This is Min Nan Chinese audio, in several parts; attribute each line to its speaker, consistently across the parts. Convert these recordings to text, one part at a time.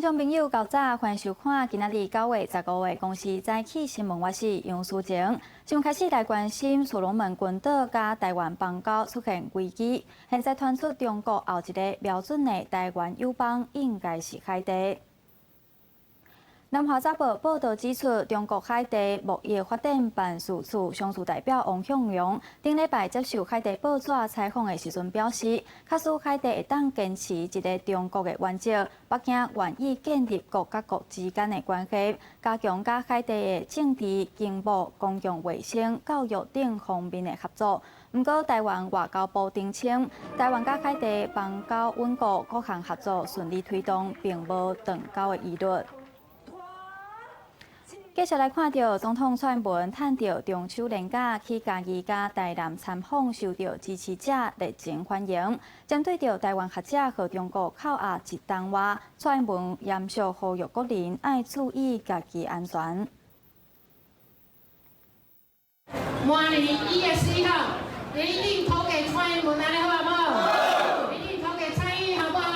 Speaker 1: 觀眾朋友，較早，歡迎收看今仔日9月15的公視早起新聞，我是楊淑靜。新聞開始來關心所羅門群島佮台灣邦交出現危機，現在傳出中國後一个瞄準的台灣友邦應該是海地。南華早報報導指出，中國海地貿易發展辦事處商事代表王向陽頂禮拜接受海地報紙採訪的時陣表示，假使海地會當堅持一个中國的原則，北京願意建立國佮國之間的關係，加強佮海地的政治、經貿、公共衛生、教育等方面的合作。毋過，台灣外交部澄清，台灣佮海地邦交穩固，各項合作順利推動，並無斷交的疑慮。繼續來看著總統蔡英文趁著中秋連假去嘉義佮台南參訪，受著支持者熱情歡迎。針對著台灣學者予中國扣押一冬外，蔡英文嚴肅呼籲國人愛注意家己安全。
Speaker 2: 明年1月11號，你一定投給蔡英文，按呢好無？一定投給蔡英文，好不好？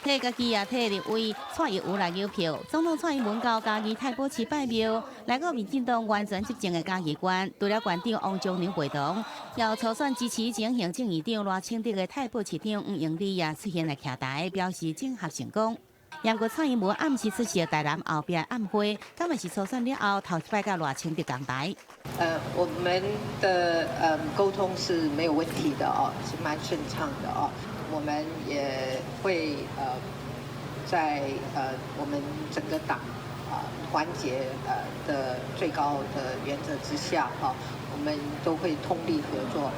Speaker 3: 替家己也替立委蔡英文來投票。總統蔡英文到嘉義太保市拜廟，來到民進黨完全執政的嘉義縣，除了縣長王章良陪同，有初選支持前行政院長賴清德的太保市長吳英利也出現來徛台，表示整合成功。毋過蔡英文暗時出席台南後壁暗會，敢嘛是初選了後頭一擺佮賴清德仝台。
Speaker 4: 我們的溝通是沒有問題的哦，是蠻順暢的哦。我們也會在我們整個黨啊團結的最高的原則之下哈，我們都會通力合作。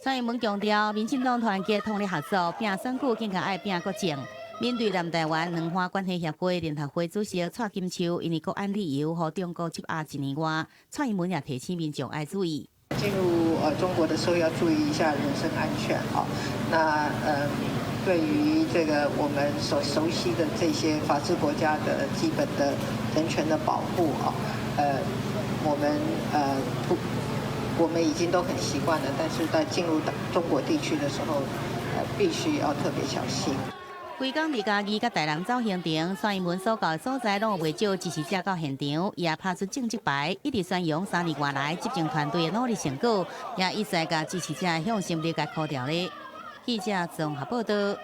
Speaker 3: 蔡英文強調，民進黨團結通力合作，拼選舉更加愛拼國政。面對南台灣兩岸關係協會聯合會主席蔡金秋，因為國安理由予中國緝押一年外，蔡英文也提醒民眾愛注意。
Speaker 4: 進入中國的時候要注意一下人身安全啊。那對於這個我們所熟悉的這些法治國家的基本的人權的保護啊，我們不，我們已經都很習慣了，但是在進入中國地區的時候，必須要特別小心。
Speaker 3: 規工佇嘉義佮台南走行程，蔡英文所到的所在攏有袂少支持者到現場，也拍出政績牌，一直宣揚3年外來執政團隊的努力成果，也一再共支持者向心力共箍牢咧。記者綜合報道。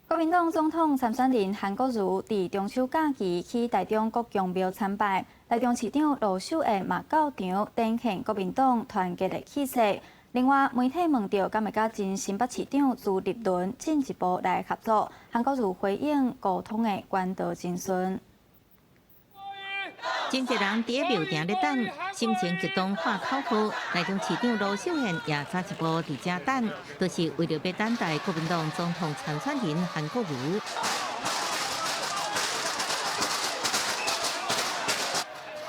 Speaker 1: 國民黨總統參選人韓國瑜佇中秋假期去台中國公廟參拜，台中市長盧秀燕嘛到場展現國民黨團結的氣勢。另外，媒體問著敢會佮前新北市長朱立倫進一步來合作，韓國瑜回應溝通的管道真順。
Speaker 5: 真濟人佇廟埕咧等，心情激動喊口號。台中市長盧秀燕也早一步佇遮等，就是為著欲等待國民黨總統參選人韓國瑜。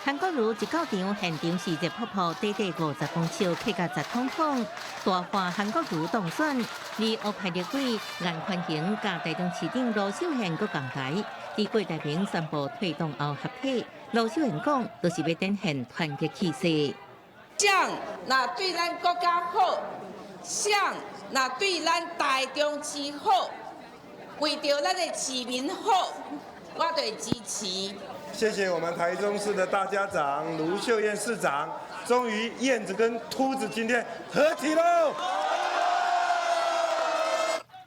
Speaker 5: 韓國瑜一到場，現場是熱撲撲，短短50公尺，客甲十通通，大喊韓國瑜當選。而烏派立委顏寬恆佮台中市長盧秀燕閣仝台，佇郭台銘宣布退黨後合體，盧秀燕講，就是欲展現團結氣勢。
Speaker 2: 誰若對咱國家好，誰若對咱台中市好，為著咱的市民好，我就會支持。
Speaker 6: 謝謝我們台中市的大家長盧秀燕市長，終於燕子跟禿子今天合體嘍！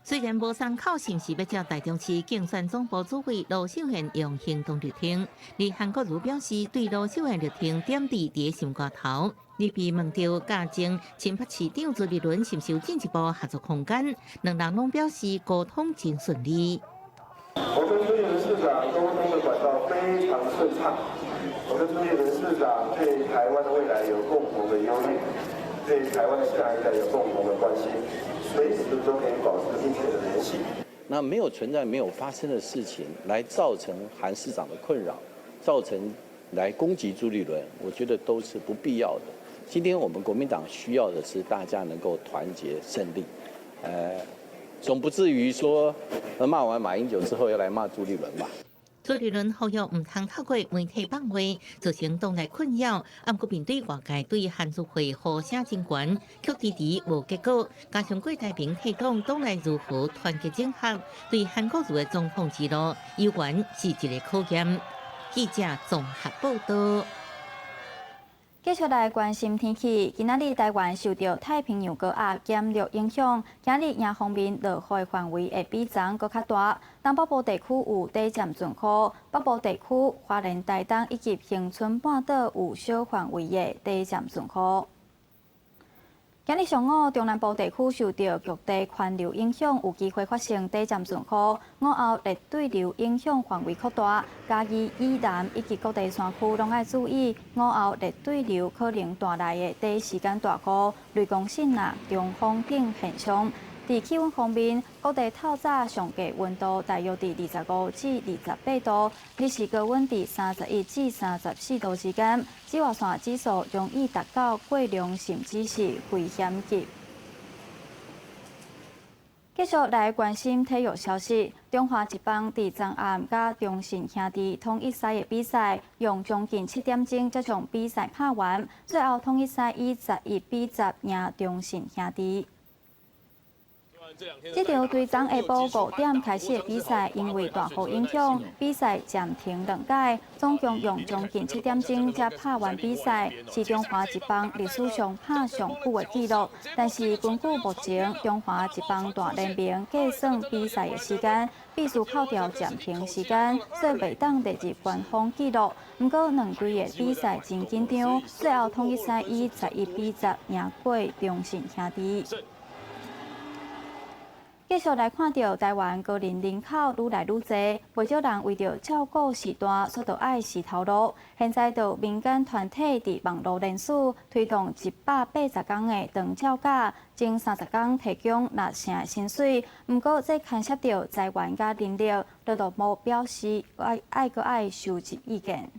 Speaker 5: 雖然無參考是毋是欲接台中市競選總部主委盧秀燕用行動力挺，而韓國瑜表示對盧秀燕力挺點佇佇心肝頭。而被問著佮前新北市長朱立倫是毋是有進一步合作空間，兩人攏表示溝通真順利。
Speaker 6: 我跟朱立倫市長溝通的管道非常順暢。我跟朱立倫市長對台灣的未來有共同的憂慮，對台灣的下一代有共同的關心，隨時都可以保持密切的聯繫。
Speaker 7: 那沒有存在、沒有發生的事情來造成韓市長的困擾，造成來攻擊朱立倫，我覺得都是不必要的。今天我們國民黨需要的是大家能夠團結勝利，總不至於說罵完馬英九之後要來罵朱立倫吧？
Speaker 5: 朱立倫呼籲毋通透過媒體放話，造成黨內困擾。毋過面對外界對韓如會呼聲真懸，卻遲遲無結果。加上郭台銘退黨，黨內如何團結整合，對韓國瑜的總統之路，猶原是一個考驗。記者綜合報道。
Speaker 1: 繼續來關心天氣，今仔日台灣受著太平洋高壓減弱影響，今日迎風面落雨範圍會比昨閣較大。東北部地區有短暫陣雨，北部地區、花蓮、台東以及恆春半島有小範圍的短暫陣雨。今日上午，中南部地區受著局地環流影響，有機會發生短暫陣雨。午後熱對流影響範圍擴大，嘉義以南以及各地山區攏愛注意，午後熱對流可能帶來的短時間大雨、雷公爍啊、中風等現象。佇氣溫方面，各地透早上低溫度大約佇25至28度，日時高溫佇31至34度之間。紫外線指數容易達到過量，甚至是危險級。繼續來關心體育消息，中華職棒佇昨暗佮中信兄弟統一獅的比賽，用將近7點鐘才將比賽拍完，最後統一獅以11比10贏中信兄弟。這場對昨下晡5點開始的比賽，因為大雨影響，比賽暫停兩擺，總共用將近7點鐘才拍完比賽，是中華職棒歷史上拍上久的紀錄。但是根據目前中華職棒大聯盟計算比賽的時間，必須扣掉暫停時間，所以袂當列入官方紀錄。毋過兩隊的比賽真緊張，最後統一獅以11比10贏過中信兄弟。繼續來看著台灣高齡人口愈來愈濟，袂少人為著照顧序大，煞著愛死頭路。現在就民間團體佇網路連署推動180天的長照假，前30天提供六成的薪水。毋過這牽涉著財源佮人力，勞動部表示愛愛閣愛收集意見。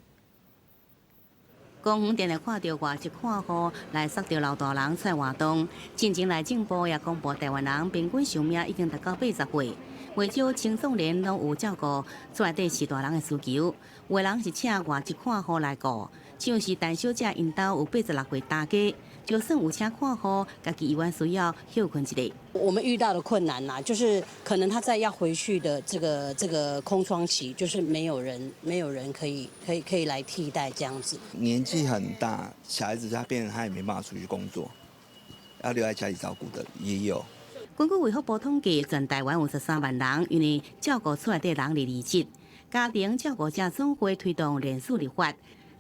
Speaker 3: 公園定定看著外籍看護來捒著老大人出來活動。進前內政部也公布，台灣人平均壽命已經達到80歲，袂少青壯年攏有照顧厝內底序大人的需求。有的人是請外籍看護來顧，像是陳小姐𪜶兜有86歲大家，就算有請看護，家己猶原需要歇睏一下。
Speaker 8: 我們遇到的困難呐，就是可能他在要回去的這個空窗期，就是沒有人可以來替代這樣子。
Speaker 9: 年紀很大，小孩子他變成他也沒辦法出去工作，要留在家裡照顧的也有。
Speaker 3: 根據衛福部統計，全台灣有13萬人因為照顧厝內底人而離職。家庭照顧者總會推動連署立法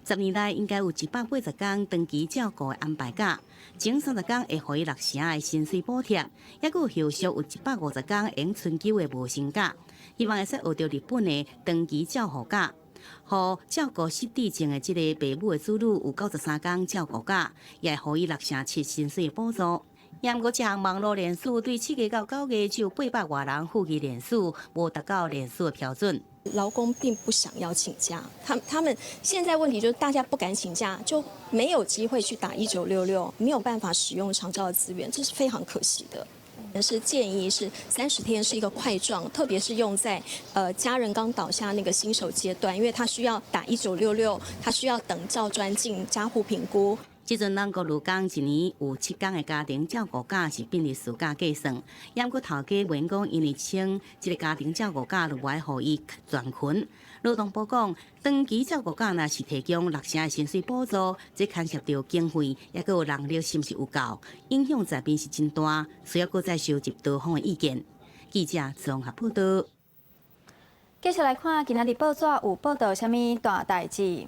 Speaker 3: ，10年內應該有180天長期照顧的安排假，前30天會予伊六成的薪水補貼，抑閣有後續有150天用春秋的無薪假，希望會使學著日本的長期照護假，予照顧失智症的這个爸母的子女有93天照顧假，也會予伊6成7薪水的補助。毋過這項網路連署對7月到9月只有800外人附議連署，無達到連署的標準。
Speaker 10: 勞工並不想要請假，他們現在問題就是大家不敢請假，就沒有機會去打1966，沒有辦法使用長照的資源，這是非常可惜的。是建議是30天是一個塊狀，特別是用在家人剛倒下那個新手階段，因為他需要打一九六六，他需要等照專進加護評估。
Speaker 3: 這陣咱國勞工一年有7天的家庭照顧假是變日事假計算，毋過頭家員工因為請這个家庭照顧假就無愛予伊全勤。勞動部講，長期照顧假若是提供六成的薪水補助，這牽涉著經費，抑閣有人力是毋是有夠，影響層面是真大，需要閣再收集多方的意見。記者綜合報道。
Speaker 1: 繼續來看今仔日報紙有報道啥物大代誌。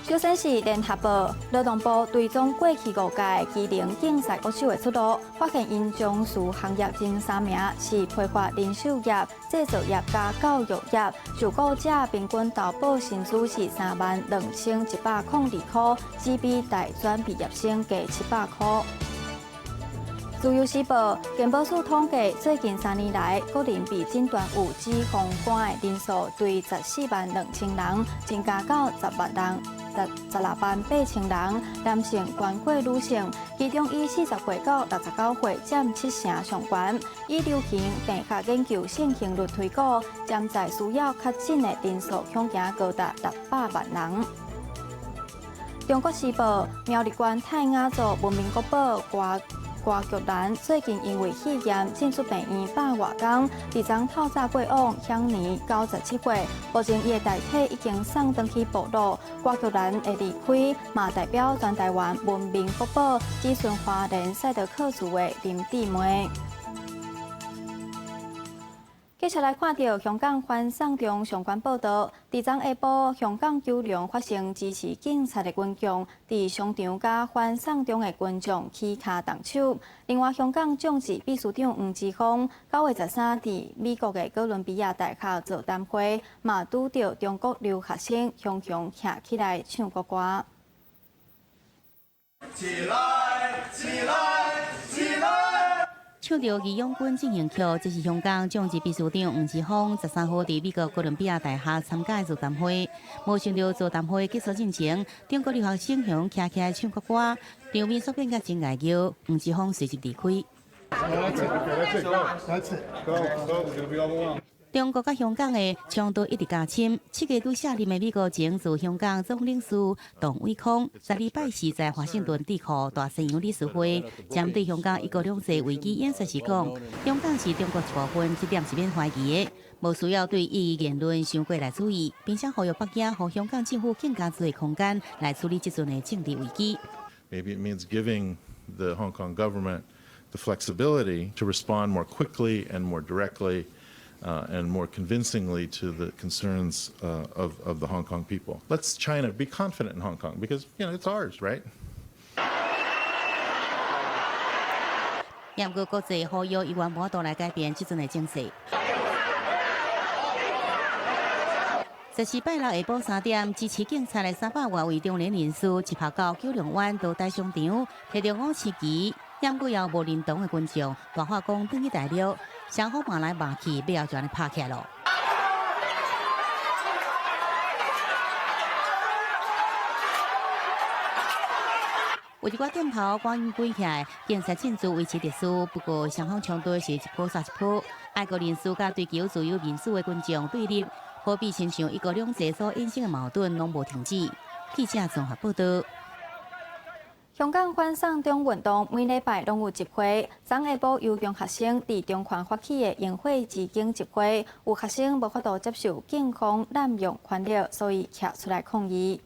Speaker 1: 首先是聯合報，勞動部追蹤過去5屆技能競賽國手的出路，發現𪜶從事行業前三名是批發零售業、製造業佮教育業，受僱者平均投報薪資是32,102箍，只比大專畢業生低700箍。自由時報，健保署統計，最近3年來，國人被診斷有脂肪肝的人數，對14萬2千人，增加到10萬人。16萬8千人，男性懸過女性，其中以40歲到69歲佔七成上懸。以流行病學研究盛行率推估，潛在需要確診的人數恐驚高達600萬人。中國時報，苗栗縣泰雅族文明國寶郭郭玉蘭最近因為肺炎進出病院百外工，佇昨透早過往，享年97歲。目前伊的遺體已經送轉去部落。郭玉蘭的離開，嘛代表全台灣文明國寶只剩花蓮賽德克族的林姊妹。繼續來看著香港反送中相關報導，佇昨下晡，香港九龍發生支持警察的群眾，佇商場佮反送中的群眾起跤動手。另外，香港眾志秘書長黃之鋒9月13佇美國的哥倫比亞大學座談會，嘛拄著中國留學生雄雄徛起來唱國歌。
Speaker 11: 起來，起來，起來！
Speaker 3: 唱著義勇軍進行曲，這是香港眾志秘書長黃之鋒13號佇美國哥倫比亞大學參加的座談會。無想著座談會結束進前，中國留學生雄徛起來唱國歌，場面煞變甲真礙熱，黃之鋒隨即離開。中國佮香港的衝突一直加深。7月拄卸任的美國前駐香港總領事董偉康，12拜四在華盛頓智庫大西洋理事會，針對香港一國兩制危機演說時講，香港是中國一部分，這點是免懷疑的，無需要對異議言論傷過來注意，並且呼籲北京予香港政府更加濟空間來處理這陣的政治危機。
Speaker 12: Maybe it means giving the Hong Kong government the flexibility to respond more quickly and more directly and more convincingly to the concerns of the Hong Kong people. Let's China be confident in Hong Kong because, it's ours, right?
Speaker 3: 毋過國際呼籲猶原無法度來改變這陣的情勢。14拜六下晡3點，支持警察的300外位中年人士集合到九龍灣道大商場，提著五星旗，毋過猶無認同的群眾大喊講轉去大陸，雙方罵來罵去，尾後就按呢拍起來囉。有一寡店頭趕緊關起來，警察進駐維持秩序。不過雙方衝突是一波煞一波，愛國人士佮追求自由民主的群眾對立，好比親像一國兩制所衍生的矛盾攏無停止。記者綜合報導。
Speaker 1: 香港反送中運動每禮拜攏有集會，昨下晡有中學生佇中環發起的螢火之景集會，有學生無法度接受警方濫用權力，所以徛出來抗議。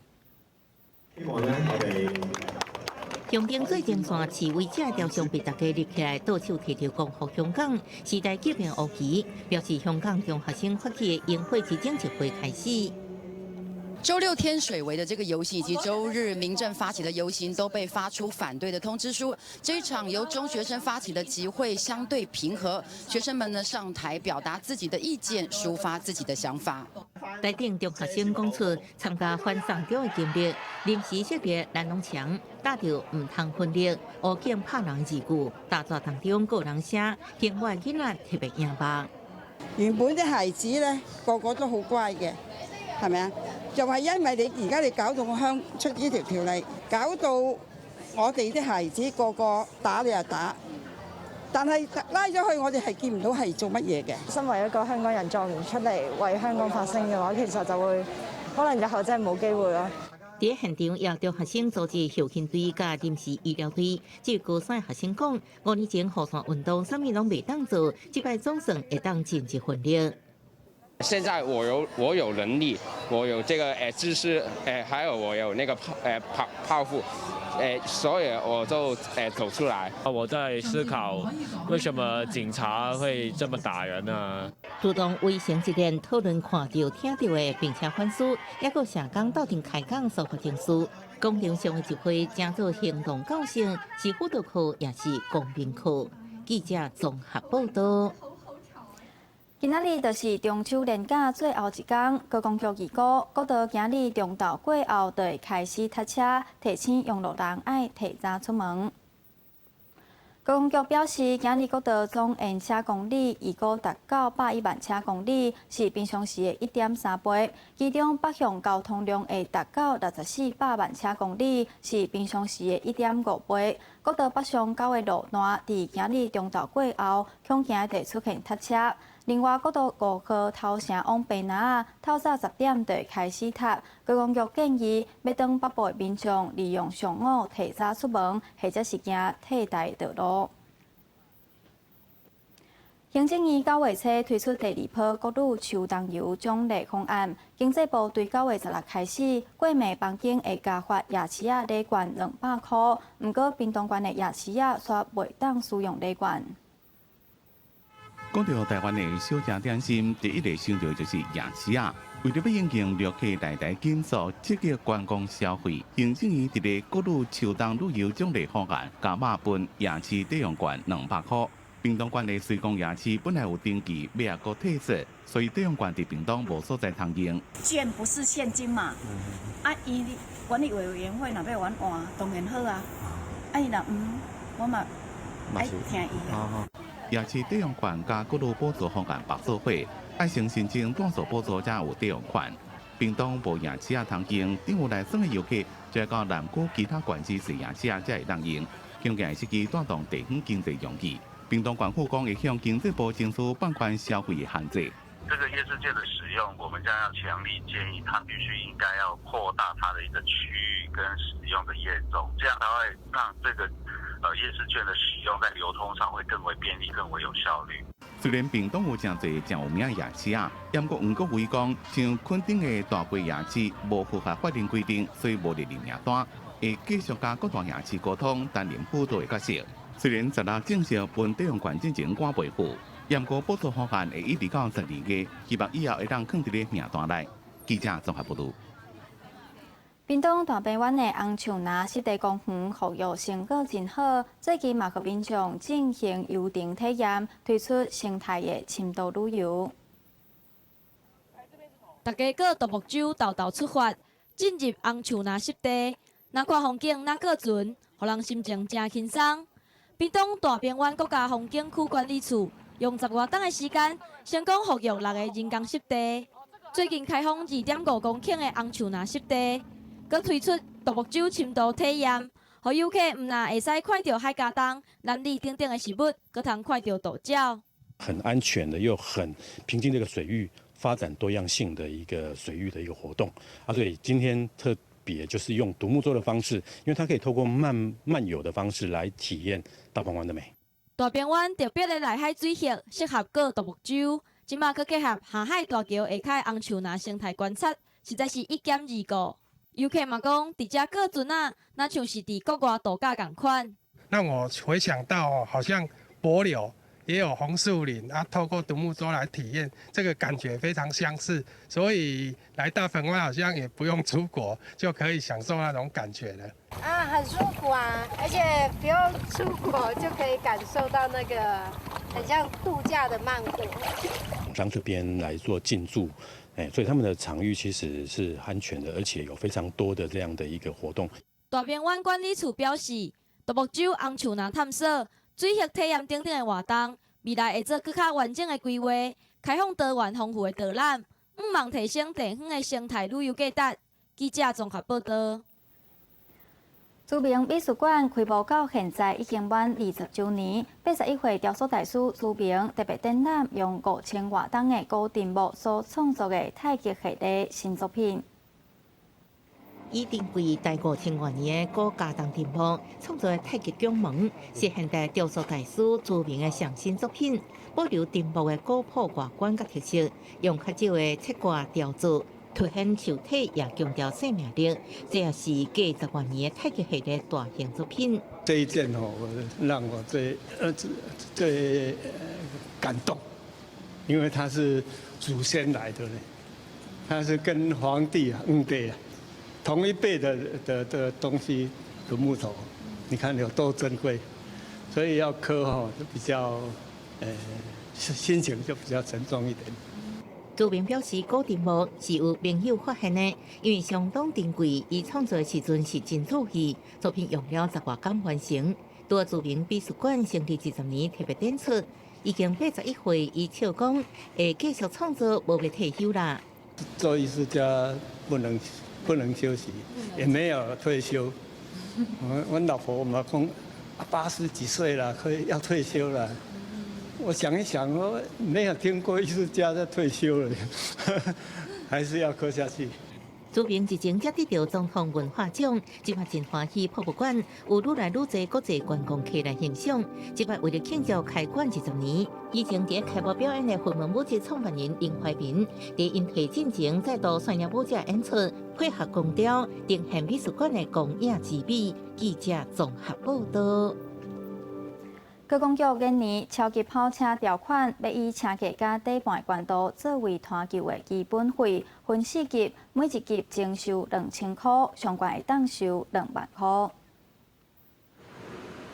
Speaker 13: 希望呢，我哋
Speaker 5: 雄頂最前線示威者雕像被大家立起來，倒手提著光復香港時代革命烏旗，表示香港中學生發起的螢火之景集會開始。
Speaker 14: 週六天水圍的這個遊行，以及週日民陣發起的遊行，都被發出反對的通知書。這一場由中學生發起的集會相對平和，學生們呢上台表達自己的意見，抒發自己的想法。
Speaker 5: 台頂中學生講出參加反送中的經歷，臨時設立攔籠牆，打著毋通奮力，烏警拍人事故，大抓當中個人聲，境外囡仔特別贏目。
Speaker 15: 原本啲孩子咧，個個都好乖嘅，係咪啊？就係因為你而家你搞到我香出呢條條例，搞到我哋啲孩子個個打你又打，但係拉咗去我哋係見唔到係做乜嘢嘅。
Speaker 16: 身為一個香港人，再唔出嚟為香港發聲嘅話，其實就會可能日後真係冇機會咯。
Speaker 5: 佇現場，也中學生組織後勤隊佮臨時醫療隊。至於高三學生講，5年前雨傘運動，啥物攏袂當做，這擺總算會當盡一份力。
Speaker 17: 現在我有能力，我有這個知識，還有我有那個抱抱負，所以我就走出來。
Speaker 18: 我在思考為什麼警察會這麼打人呢？
Speaker 5: 主動圍城一戰討論看著聽著的，並且反思，抑閣社工鬥陣開講說服情緒。廣場上的集會成做行動教室，是輔導課，也是公民課。記者綜合報導。
Speaker 1: 今仔日就是中秋連假最後一工，觀光局預估，國道今日中晝過後就會開始塞車，提醒用路人愛提早出門。高雄局表示，今日國道總沿車公里預估達到101萬車公里，是平常時的1.3倍。其中北向交通量會達到64百萬車公里，是平常時的1.5倍。國道北上九个路段，佇今日中晝過後，恐驚會出現塞車。另外，國道5號頭城往白林，透早10點就會開始塞。觀光局建議，欲轉北部的民眾利用上午提早出門，或者是行替代道路。行政院9月初推出第二波國旅秋冬遊獎勵方案，經濟部對9月16開始，過暝房間會加發夜市仔禮券200箍，毋過屏東縣的夜市仔煞袂當使用禮券。
Speaker 19: 講到台灣的小食點心，第一個想到就是夜市仔。為著欲應景旅客來台減速，積極觀光消費，行政院佇咧國旅秋冬旅遊獎勵方案，加碼分夜市抵用券200箍。屏東縣的瑞光夜市本來有登記，欲閣退出，所以抵用券佇屏東無所在通用。
Speaker 20: 券不是現金嘛？啊，伊管理委員會若欲阮換，當然好啊。啊，伊若毋，我嘛愛聽伊的。
Speaker 19: 夜市抵用券佮國旅補助方案綁做伙，愛先申請單數補助才有抵用券。屏東無夜市仔通用，頂有來耍的遊客，就愛到南區其他縣市踅夜市仔才會當用，恐驚會失去帶動地方經濟容器。屏東縣府講會向經濟部爭取放寬消費的限制。
Speaker 21: 這個夜市券的使用，我們將要強力建議，它必須應該要擴大它的一個區域跟使用的業種，這樣才會讓這個夜市券的使用在流通上會更為便利、更為有效率。
Speaker 19: 雖然屏東有誠濟誠有名夜市仔，毋過黃國維講，像墾丁的大溪夜市無符合法令規定，所以無列入名單，會繼續佮各大夜市溝通，擔任輔導的角色。雖然16正式分抵用券進前趕袂赴，毋過補助方案會一直到12月，希望以後會當囥佇咧名單內。記者綜合報導。
Speaker 1: 屏東大平灣的紅樹林濕地公園復育成果真好，最近嘛，予民眾進行遊程體驗，推出生態的深度旅遊。
Speaker 22: 大家過獨木舟，沓沓出發，進入紅樹林濕地，若看風景，若過船，予人心情誠輕鬆。屏東大平灣國家風景區管理處用10外冬的時間，成功復育六个人工濕地。最近開放2.5公頃的紅樹林濕地，閣推出獨木舟深度體驗，予遊客毋但會使看著海蛸蟲、蘭嶼等等的食物，閣通看著渡鳥。
Speaker 23: 很安全的又很平靜這個水域，發展多樣性的一個水域的一個活動。啊，所以今天特別就是用獨木舟的方式，因為它可以透過慢慢遊的方式來體驗大鵬灣的美。
Speaker 22: 大平灣特別的內海水域，適合過獨木舟。這馬閣結合下海大橋下跤紅樹林生態觀察，實在是一兼二顧。遊客嘛講，佇遮過船仔，若像是佇國外度假仝款。
Speaker 24: 讓我回想到，好像帛琉也有紅樹林啊，透過獨木舟來體驗，這個感覺非常相似，所以來大鵬灣好像也不用出國就可以享受那種感覺了。
Speaker 25: 啊，很舒服啊，而且不用出國就可以感受到那個很像度假的曼谷。
Speaker 23: 讓這邊來做進駐，哎，所以他們的場域其實是安全的，而且有非常多的這樣的一個活動。
Speaker 22: 大平灣管理處表示，獨木舟紅樹林探索、水域體驗等等的活動，未來會做閣較完整的規劃，開放多元豐富的導覽，向望提升地方的生態旅遊價值。記者綜合報導。
Speaker 1: 朱銘美術館開幕到現在已經滿20週年，81歲雕塑大師朱銘特別展覽用5000外噸的古鎮木所創作的太極系列新作品。
Speaker 5: 以珍貴台5000外年的古茄苳鎮木創作的太極拱門，是現代雕塑大師朱銘的上新作品，保留鎮木的古樸外觀佮特色，用較少的切割雕琢，凸顯球體，也強調生命力。這也是繼10外年的太極系列大型作品。
Speaker 26: 這一件哦，讓我最感動，因為它是祖先來的呢，它是跟皇帝啊，對啊，同一輩的東西的木頭，你看有多珍貴，所以要刻哈就比較，心情就比較沉重一點。
Speaker 5: 朱明表示，古燈幕是有朋友發現的，因為相當珍貴，伊創作的時陣是真注意，作品用了十外工完成。拄朱明美術館成立20年特別展出，已經81歲，伊笑講會繼續創作，無欲退休啦。
Speaker 26: 做藝術家不能休息，也沒有退休。我老婆嘛講，80幾歲了，可以要退休了。我想一想，我沒有聽過藝術家在退休了，還是要刻下去。
Speaker 5: 朱明日前才得著總統文化獎，這擺真歡喜博物館有愈來愈濟國際觀光客來欣賞。這擺為了慶祝開館20年，以前佇開幕表演的雲門舞集創辦人林懷民，佇𪜶退進前再度率領舞者演出，配合光雕，呈現美術館的光影之美。記者綜合報道。
Speaker 1: 高公局研擬超級跑車條款，欲以車價佮底盤懸度作為拖救的基本費，分四級，每一級徵收2000箍，上懸會當收2萬箍。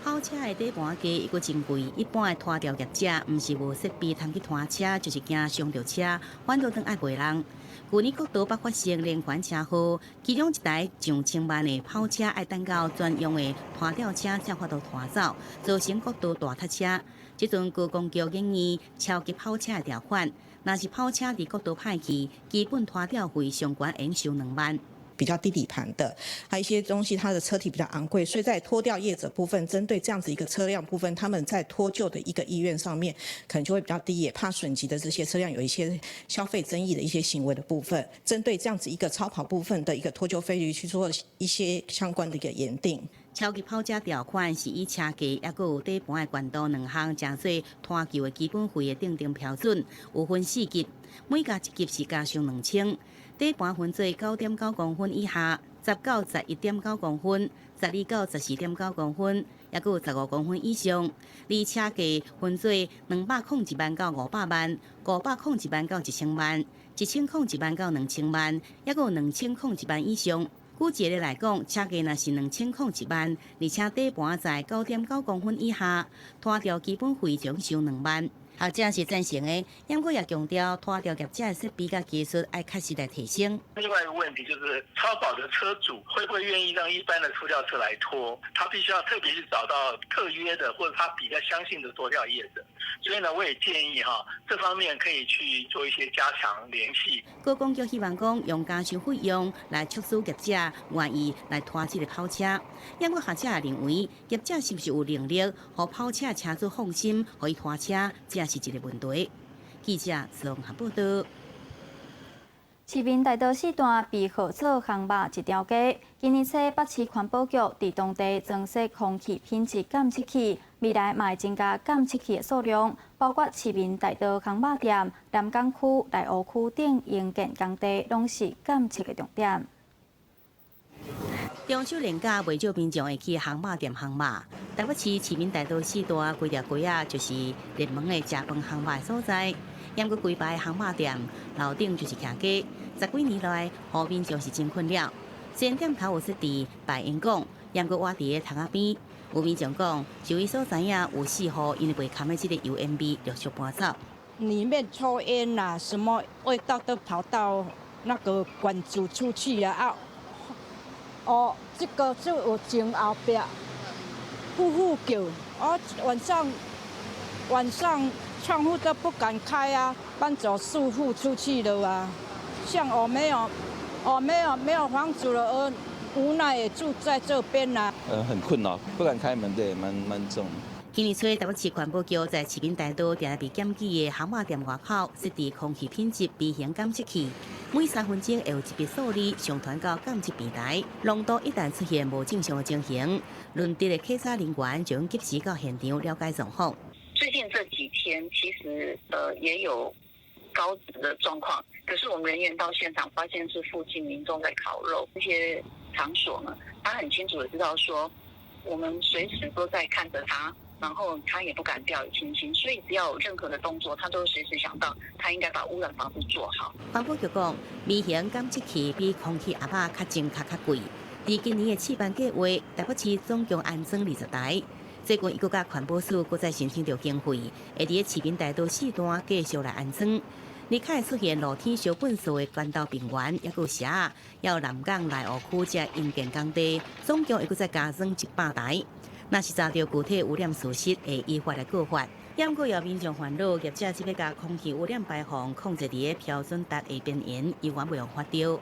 Speaker 3: 跑車的底盤價猶閣真貴，一般的拖吊業者毋是無設備通去拖車，就是驚傷著車，反倒轉愛賠人。去年國道北發生連環車禍，其中一台上千萬的跑車愛等到專用的拖吊車才法度拖走，造成國道大塞車。這陣高公局研擬超級跑車的條款，若是跑車佇國道歹去，基本拖吊費上懸會收2萬。
Speaker 2: 比較低底盤的，還有一些東西，它的車體比較昂貴，所以在拖吊業者部分，針對這樣子一個車輛部分，他們在拖救的一個意願上面，可能就會比較低，也怕損及的這些車輛有一些消費爭議的一些行為的部分，針對這樣子一個超跑部分的一個拖救費率去做一些相關的一個研訂。
Speaker 3: 超級跑車條款是以車價猶閣有底盤的懸度兩項，成做拖救的基本費的訂定標準，有分四級，每加一級是加收2000。底盤分做9.9公分以下、10到11.9公分、12到14.9公分，猶閣有15公分以上。而車價分做201萬到500萬、501萬到1000萬、1001萬到2000萬，猶閣有2001萬以上。舉一個例來講，車價若是2001萬，而且底盤在9.9公分以下，拖吊基本費將收2萬。學者是贊成的，不過也強調拖吊業者的設備佮技術愛確實來提升。
Speaker 4: 另外一個問題就是，超跑的車主會不會願意讓一般的拖吊車來拖？他必須要特別去找到特約的，或者他比較相信的拖吊業者。所以呢，我也建議哈，這方面可以去做一些加強聯繫。
Speaker 3: 高公局希望講用加收費用來促使業者願意來拖這個跑車。不過學者認為，業者是毋是有能力，予跑車車主放心，予伊拖車，這是一個問題。記者綜合報道。
Speaker 1: 市民大道四段被號做烘肉一條街。今年初，北市環保局佇當地增設空氣品質監測器，未來嘛會增加監測器的數量，包括市民大道烘肉店、南港區、內湖區等營建工地，攏是監測的重點。
Speaker 3: 中秋連假，袂少民眾會去烘肉店烘肉。台北市市民大道四段規條街仔，就是熱門的食飯烘肉的所在。毋過規排烘肉店樓頂就是徛家，十幾年來，予民眾是真困擾。雖然店頭有設置排煙管，毋過倚佇咧窗仔邊，有民眾講，就伊所知影有四戶因為袂堪的這個油煙味陸續搬走。
Speaker 6: 裡面抽煙啦，什麼味道都跑到那個管子出去啊！啊，哦，這個就有前後壁，呼呼叫，哦，晚上窗戶都不敢開啊，搬走四戶出去了啊。像我沒有，我沒有房子了，而無奈也住在這邊啦。
Speaker 7: 很困擾，不敢開門，對，蠻重。
Speaker 3: 今年初，台北市環保局在市民大道定定被檢舉的烘肉店外口設置空氣品質微型監測器，每3分鐘會有一筆數字上傳到監測平台。濃度一旦出現無正常的情形，輪值的稽查人員就及時到現場了解狀況。
Speaker 8: 最近這幾天其實也有高值的狀況，可是我們人員到現場發現是附近民眾在烤肉，這些場所呢，他很清楚的知道說，我們隨時都在看着他。然後他也不敢掉以輕心，所以只要有任何的動作，他都隨時想到他應該把污染防治做好。
Speaker 3: 環保局講，微型監測器比空氣壓仔較精確、較貴。佇今年的試辦計劃，台北市總共安裝20台。最近，伊閣佮環保署閣再申請著經費，會佇咧市民大道四段繼續來安裝。而較會出現露天燒糞埽的關島平原，抑閣有社，抑有南港內湖區這營建工地，總共會閣再加裝100台。若是查著具體污染事實，會依法來告發。毋過有民眾煩惱，業者只欲共空氣污染排放控制佇個標準值的邊緣，猶原袂予發著。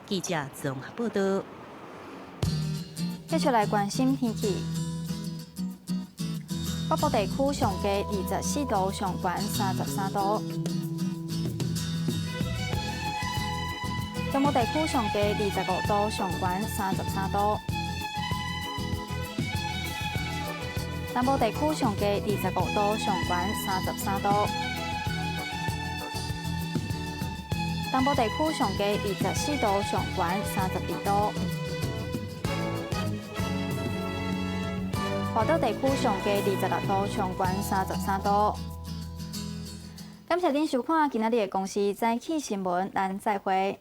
Speaker 3: 記者綜合報道。
Speaker 1: 繼續來關心天氣。北部地區上低24度，上懸33度。中部地區上低25度，上懸33度。南部地區上低25度，上懸33度。東部地區上低24度，上懸32度。華東地區上低26度，上懸33度。感謝您收看今仔日的公視早起新聞，咱再會。